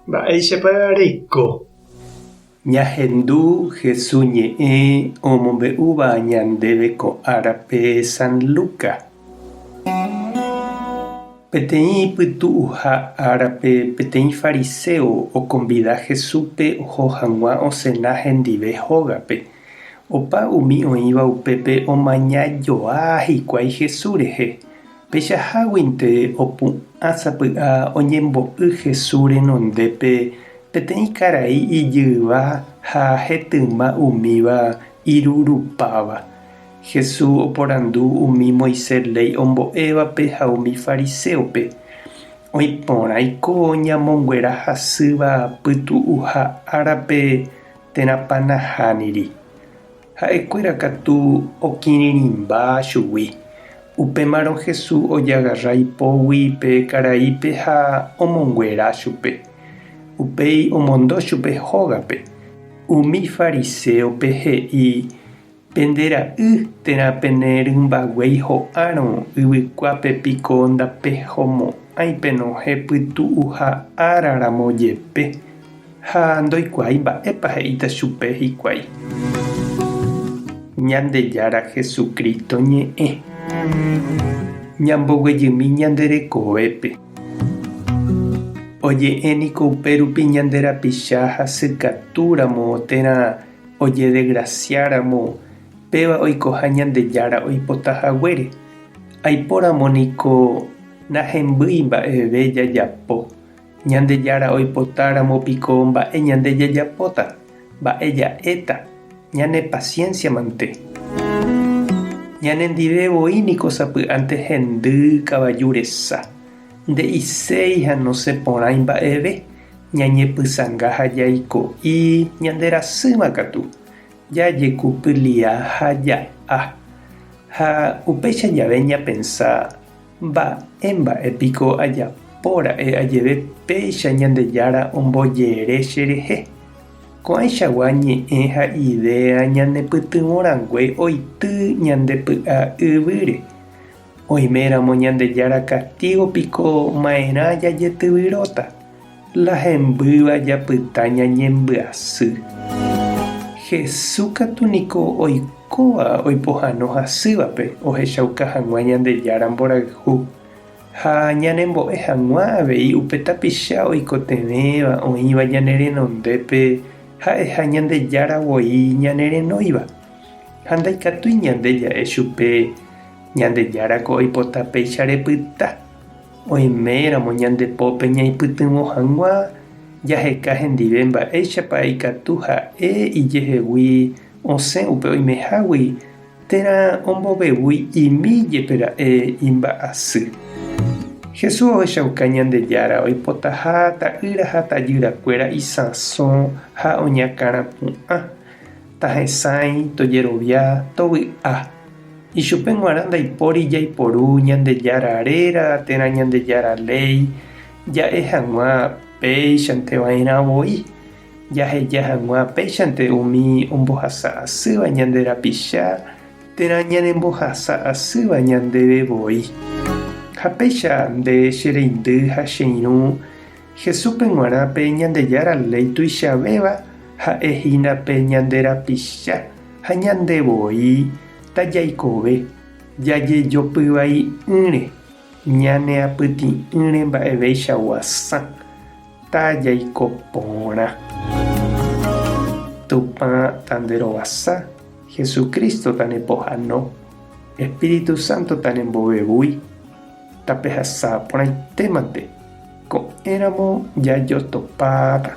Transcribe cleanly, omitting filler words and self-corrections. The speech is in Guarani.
Mba'éichapa reiko? Ñahendu Hesu ñe'ẽ omombe'úva ñandéve ko árape San Luca. Peteĩ pytu'uha árape peteĩ fariséo okonvida Jesúspe oho hag̃ua osena hendive hógape. Opa umi oĩva upépe omaña joa hikuái Jesús rehe. Peichaháguinte opu'ã sapy'a oñembo'y Jesús renondépe peteĩ karai ijyva ha hetyma umíva irurupáva. Jesús oporandu umi Moisés léi ombo'évape ha umi fariséope, Oĩ porãiko ñamonguera hasýva pytu'uha árape térãpa nahániri? Ha'ekuéra katu okirirĩmba chugui. Upémarõ Jesús ojagarra ipógui pe karaípe ha omonguera chupe. Upéi omondo chupe hógape. Umi fariséope he'i Pende ra'y térã pene rymbaguéi ho'árõ yvykuápe piko ndapehomo'ãi penohẽ pytu'uha ára ramo jepe, ha ndoikuaái mba'épa he'íta chupe hikuái. Ñandejára Jesucristo ñe'ẽ. Ñamboguejymi ñande rekovépe. Oje'e niko upérupi ñande rapicha hasykatúramo térã Ojedegrasiáramo, péva oikoha Ñandejára oipota haguére. Aipóramo niko nahembýi mba'eve jajapo. Ñandejára oipotáramo piko mba'e ñande jajapóta? Mba'e ja'éta? Ñane pasiénsiamante. Ñanendive voi niko sapy'ánte hendy kavaju resa. Nde'iséi ha nosẽporãi mba'eve. Ñañepysanga ha jaiko'i ñande rasýma katu, jajekupylia ha ja'a. Ha upéicha jave ñapensa, Mba'e mba'e piko ajapo ra'e ajeve péicha Ñandejára ombojere cherehe? Ko'ãichagua ñe'ẽ ha idea ñanepytyvõ rangue oity ñande py'a yvýre. Oiméramo Ñandejára kastígo piko ma'erã jajetyvyróta? La hembýva japyta ñañembyasy. Jesús katu niko oikóva oipohãno hasývape ohechauka hag̃ua Ñandejára mborayhu, ha ñanembo'e hag̃ua avei upe tapicha oikotevẽva oĩva ñane renondépe ha'eha Ñandejára voi ñanerenóiva. Ha ndaikatúi ñande ja'e chupe, Ñandejárako oipota péicha repyta. Oiméramo ñande pópe ñaipytyvõ hag̃ua, jaheka hendive mba'éichapa ikatu ha'e ijehegui osẽ upe oimehágui térã ombovevúi imi jepe ra'e imba'asy. Jesús ohechauka Ñandejára oipotaha ta'ýra ha tajyrakuéra isãso ha oñakãrapu'ã. Tahesãi, tojerovia, tovy'a. Ichupe g̃uarã ndaipóri jaiporu Ñandejára réra térã Ñandejára léi ja'e hag̃ua péichante va'erã voi, jaheja hag̃ua péichante umi ombohasa asýva ñande rapicha térã ñanembohasa asýva ñandéve voi. Ha péicha nde che reindy ha che irũ Jesúspe g̃uarã pe Ñandejára léi tuichavéva ha'e hína pe ñande rapicha ha ñande voi tajaikove jajejopyvai'ỹre, ñaneapytĩ'ỹre mba'eveichagua sã, tajaiko porã. Tupã tanderovasa, Jesucristo tanepohano, Espíritu Santo tanembovevúi. Tapehasa porãitémante, ko'ẽramo jajotopáta.